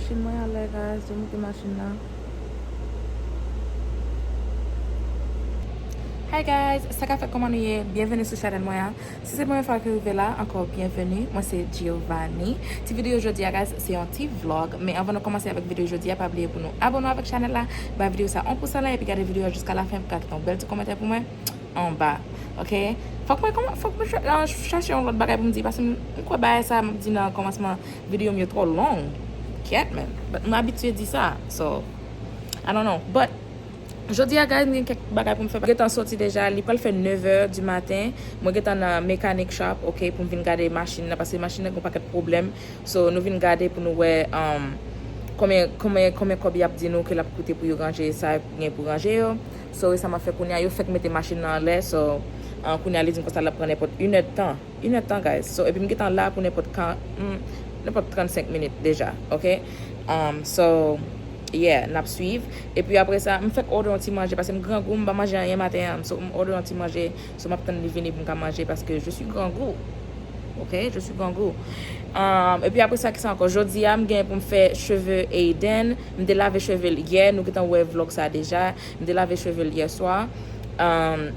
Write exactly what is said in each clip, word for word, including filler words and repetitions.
Machin mwen anlè, guys, yo moute machin nan. Hi guys, sa k ap fèt, kòman nou ye? Byenveni sou chanèl mwen an. Si se premye fwa ke w rive la, ankò byenveni. Mwen se Giovanni. Ti videyo jodi a, guys, se yon ti vlog. Men anvan nou kòmanse avèk videyo jodi a, pa bliye pou nou abòne avèk chanèl la, bay videyo sa yon pouce anlè epi gade videyo a jiska lafen pou ka kite yon bèl ti kòmantè pou mwen anba. Ok? Fòk mwen kòman, fòk mwen ch- ah, chache yon lòt bagay pou m di, paske m, m kwè bagay sa m ap di nan kòmansman videyo m yo twò long. Kèt, man. But m abitye di sa. So, I don't know. But, jodi a, guys, m gen kèk bagay pou m fè. Gentan soti deja, li pral fè nèv è di maten. Mwen gentan nan mechanic shop, ok, pou m vin gade machin nan, paske machin nan gen yon pakèt pwoblèm. So, nou vin gade pou nou wè, um, konbyen, konbyen, konbyen kòb y ap di nou ke l ap koute pou yo ranje sa, gen pou ranje yo. So, e sa m ap fè kounye a, yo fèk mete machin nan anlè. So, uh, kounye a, li di m konsa l ap pran nenpòt inèdtan. Inèdtan, guys. So, epi m gentan la pou nenpòt kan, hmm, nenpòt trannsenk minit deja, ok? Um, so, yeah, n ap swiv. Epi apre sa, m fèk order yon ti manje, paske m grangou, m pa manje anyen maten an. So, m order yon ti manje, so m ap tann li vini pou m ka manje, paske je suis grangou. Ok, je suis grangou. Um, epi apre sa, kisa ankò? Jodi a, m gen pou m fè cheve Aiden. M te lave cheve l yè, nou gentan wè vlog sa deja. M te lave cheve l yè swa. Um,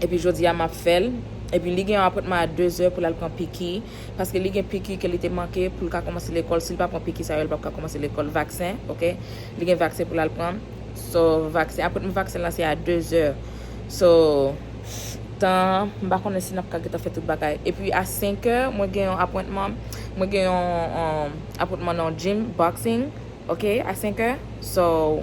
epi jodi a, m ap fè l. Epi li gen yon apwentman a de zè pou l al pran piki. Paske li gen piki ke li te manke pou l ka kòmanse lekòl. Si l pa pran piki sa yo, li p ap ka kòmanse lekòl. Vaksen, ok? Li gen vaksen pou l al pran. So, vaksen, apwentman vaksen lan se a de zè. So, tan, m pa konnen si n ap ka gentan fè tout bagay. Epi a senk è, mwen gen yon apwentman, mwen gen yon, um, apwentman nan yon gym, boxing, ok, a senk è. So,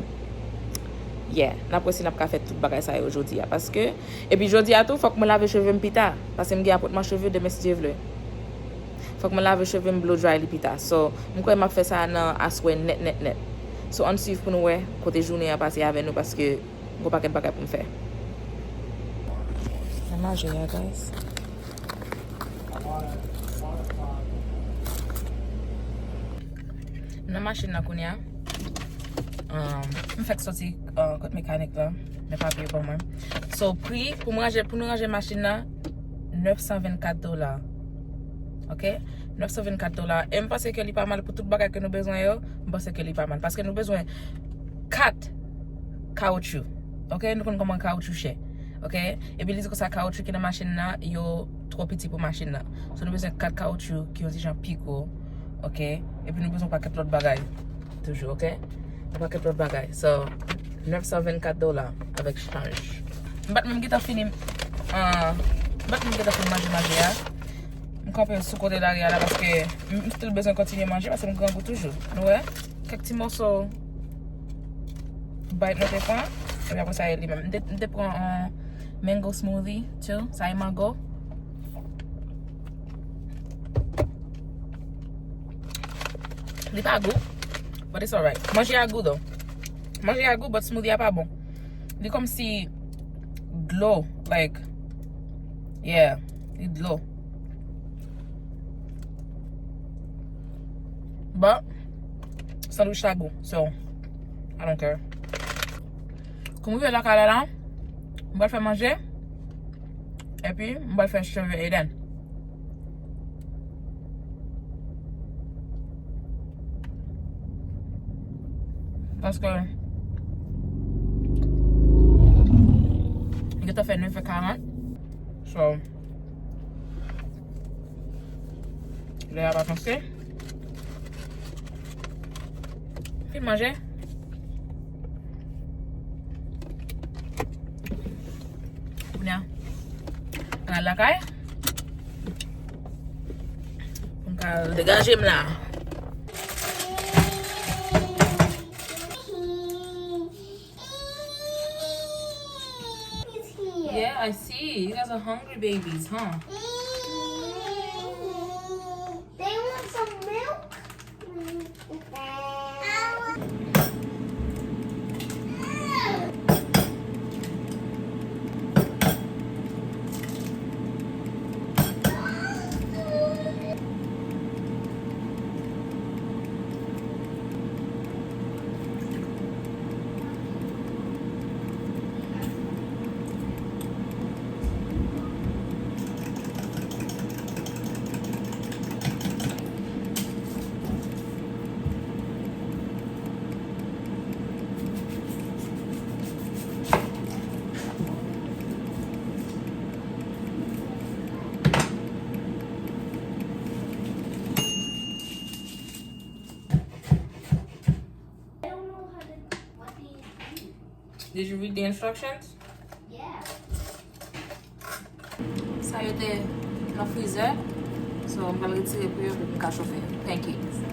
yeah, n ap wè si n ap ka fè tout bagay sa yo jodi a. Paske, epi jodi a tou, fòk mwen lave cheve m pita. Paske m gen apwentman cheve demen si Dye vle. Fòk mwen lave cheve m, blow dry li pita. So, m kwè m ap fè sa nan aswè nèt, nèt, nèt. So, ann swiv pou nou wè kote jounen an pase avè nou, paske gon pakèt bagay pou m fè. Nan manje a, guys. Nan machin nan kounye a. Um, m fèk soti, uh, kot mekanik la. Men papye ban mwen. So, pri pou m ranje, pou nou ranje machin nan, nèf san vennkat dola. Ok? Nèf san vennkat dola. E m panse ke li pa mal pou tout bagay ke nou bezwen yo. M panse ke li pa mal. Paske nou bezwen kat kawoutchou. Ok? Nou konn kòman kawoutchou chè. Ok? Epi li di konsa kawoutchou ki nan machin nan, yo twò piti pou machin nan. So nou bezwen kat kawoutchou ki yon ti jan pi gwo. Ok? Epi nou bezwen pakèt lòt bagay. Toujou, ok? Yon pakèt lòt bagay. So, nèf san vennkat dola avèk chanj. M pa t menm gentan fini, ah, m pa t menm gentan fini manje manje a. M kanpe sou kote lari a la paske m, m still bezwen kontinye manje paske m grangou toujou. Nou wè? Kèk ti moso bite mwen te pran. Epi apre sa, e li menm. M te, m te pran yon mango smoothie, too. Sa e mango. Li pa gou, but it's alright. Manje a gou, though. Manje a gou, but smoothie a pa bon. Li kòmsi dlo, like, yeah, li dlo. But, sandwich la gou, so, I don't care. Kou m rive lakay la, la, m pral fè manje. Epi, m pral fè cheve Eden. Paske, m gentan fè nèf è karant. So, lè a pa panse. Fin manje. Kounye a, ann al lakay. Pou m ka degaje m la. Yeah, I see. You guys are hungry babies, huh? They want some milk. Did you read the instructions? Yeah. Sa yo te nan freezer. So, m pral retire pou yo, pou m ka chofe. Pancakes.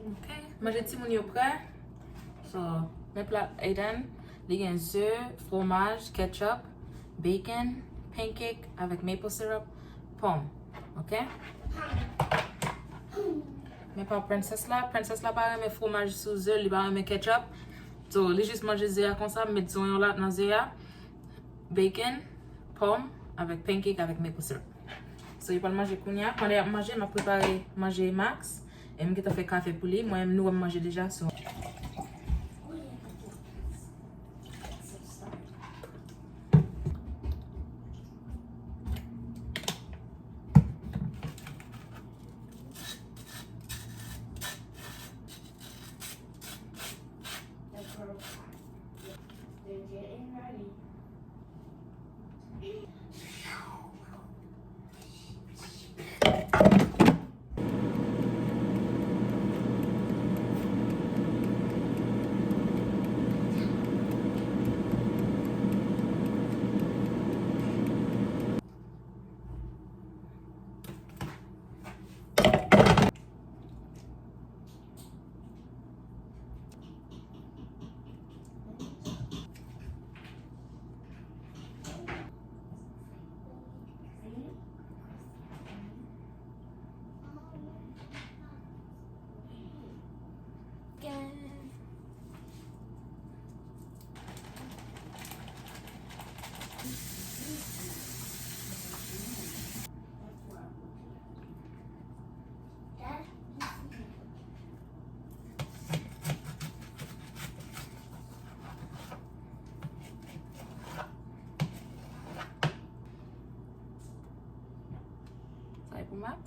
Ok. Manje timoun yo prè. So, men pla Aiden, li gen ze, fwomaj, ketchup, bacon, pancake avèk maple syrup, pòm. Ok? Men pa Princess la. Princess la pa renmen fwomaj sou ze, li pa renmen ketchup. So, li jis manje ze a konsa, met zonyon la nan ze a, bacon, pòm, avèk pancake, avèk maple syrup. So, yo pral manje kounye a. Pandan y ap manje, m ap prepare manje Max. E m gentan fè kafe pou li. Mwen menm, nou wè m manje deja, so. Sa e pou Max.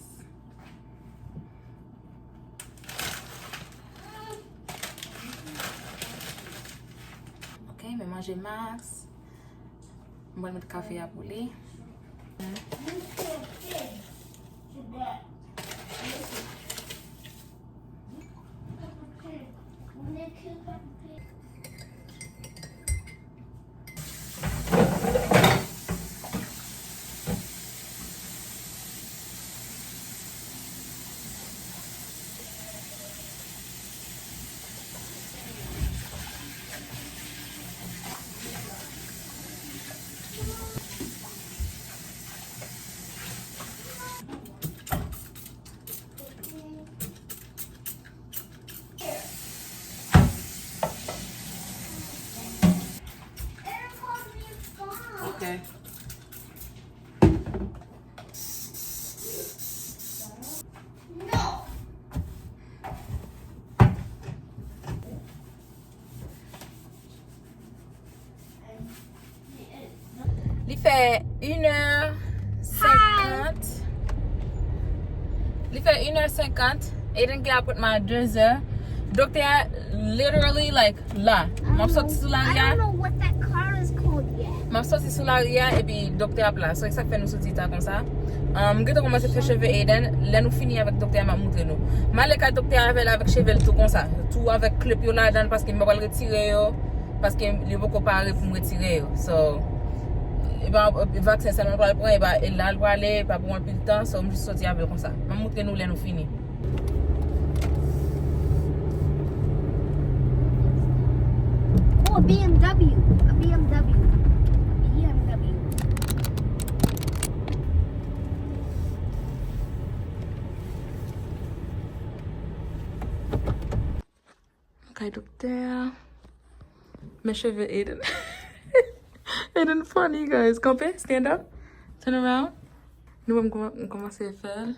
Ok, men manje Max. Mwen met kafe a pou li. Ok. Li fè inè senkant. Li fè inè senkant. Aiden gen apwentman a dezè. Doktè a literally, like, la. M ap soti sou lari a. I don't know what that car is called yet. M ap soti sou lari a, epi doktè ap la. So, e sa k fè nou soti ta konsa. Um, m gentan kòmanse fè cheve Aiden. Lè nou fini avèk doktè a, m ap moutre nou. M ale kay doktè a avè l avèk cheve l tou konsa. Tou avèk klip yo ladan l, paske m pa pral retire yo. Paske li poko pare pou m retire yo. So, e pa, e vaksen sèlman l pral pran, e pa, e la l prale, e pa pou anpil tan. So, m jis soti avè l konsa. M ap moutre nou lè nou fini. B M W, a B M W, B M W. Kay doktè a. Men cheve Aiden. Aiden funny, guys. Kanpe, stand up. Turn around. Nou wè m kòman-, m kòmanse fè l.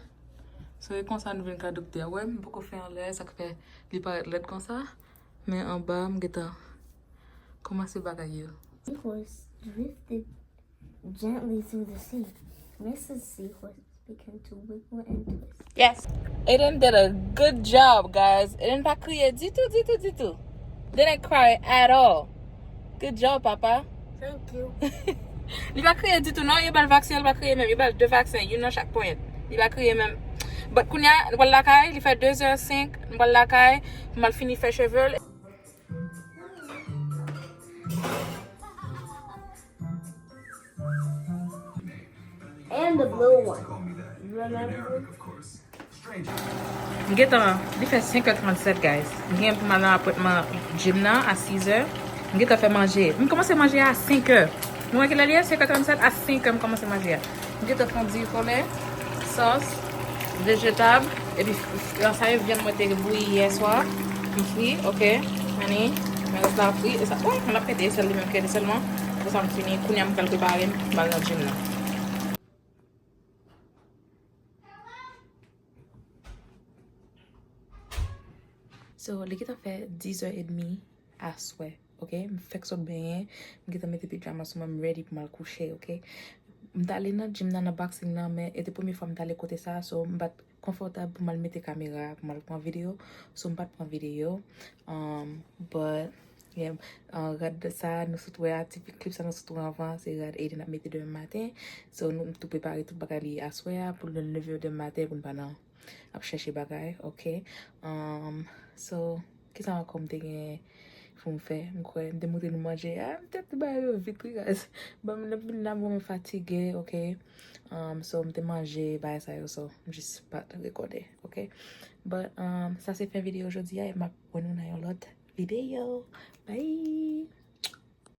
So, e konsa nou vin kay doktè a. Wè, m poko fè anlè, sa k fè li parèt lèd konsa. Men anba, m gentan kòmanse bagay yo. Seahorse drifted gently through the sea. Missus Seahorse began to wiggle and twist. Yes. Aiden did a good job, guys. Aiden pa kriye ditou, ditou, ditou. Didn't cry at all. Good job, papa. Thank you. Li pa kriye ditou, non. Yo ba l vaksen, li pa kriye menm. Yo ba l de vaksen, youn nan chak ponyèt. Li pa kriye menm. But kounye a, nou pral lakay, li fè de zè senk, nou pral lakay, pou m al fini fè cheve l. And the blue one. Remember? M gentan, li fè senk è trannsèt, guys. M gen pou m al nan apwentman gym nan a sizè. M gentan fè manje. M kòmanse manje a senkè. Nou wè kilè li ye? Senk è trannsèt, a senkè m kòmanse manje a. M gentan fè yon diri koulè, sòs, vejetab, epi f-, f-, sa yo vyann mwen te bouyi yè swa. M fri, oke. Ani, men rès la fri. E sa, oh, mwen ap mete sèl li menm, ke sèlman. Pou sa m fini, kounye a m pral prepare m, m al nan gym nan. So, li gentan fè dizè edmi aswè, oke? M fèk sot benyen, m gentan mete pijama sou mwen, m ready pou m al kouche, oke? M t ale nan gym nan, nan boxing nan, men e te premye fwa m t ale kote sa, so m pa t konfòtab pou m al mete kamera, pou m al pran videyo, so m pa t pran videyo. Um, but, yeah, uh, rad sa nou sot wè a, ti klip sa nou sot wè anvan, se rad Aiden ap mete demen maten. So, nou tou prepare tout bagay li aswè a, pou l leve demen maten, pou n pa nan ap chèche bagay, oke? Um, so, kisa ankò m te gen pou m fè? M kwè, m te montre nou manje. Ah, m te di bagay yo vit, wi, guys. Bon, m vin la, m vrèman fatige, oke? Um, so, m te manje, bagay sa yo, so, m jis pa t rekòde, oke? But, um, sa se fen videyo jodi a, e m ap wè nou nan yon lòt videyo. Bye!